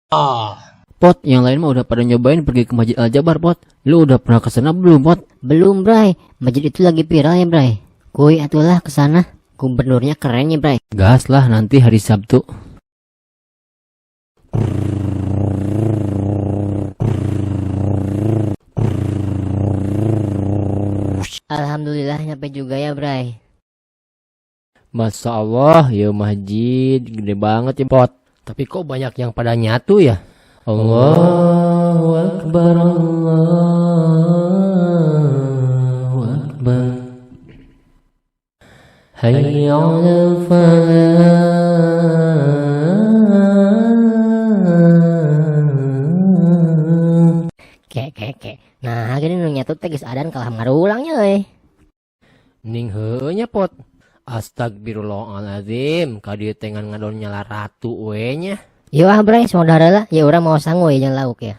Pot, yang lain mah udah pada nyobain pergi ke Masjid Al-Jabar, Pot. Lu udah pernah kesana belum, Pot? Belum, Bray. Masjid itu lagi viral ya, Bray. Kuy atulah kesana. Gubernurnya keren ya, Bray. Gas lah nanti hari Sabtu. Alhamdulillah nyampe juga ya, Bray. Masya Allah, ya masjid gede banget ya, Pot. Tapi kok banyak yang pada nyatu ya? Allahu Akbar, Allahu Akbar. Hayya 'alal falah. Ke ke ke. Nah, gini nu nyatu teh geus adan kalah ngarulangnya euy. Ning heueuh nya, Pot. Astagfirullahaladzim, ka dieu teh ngan ngadon nyala ratu we nya. Yuk ah, Bray, saudara lah. Ya urang mau sangu ya jeung lauk ya.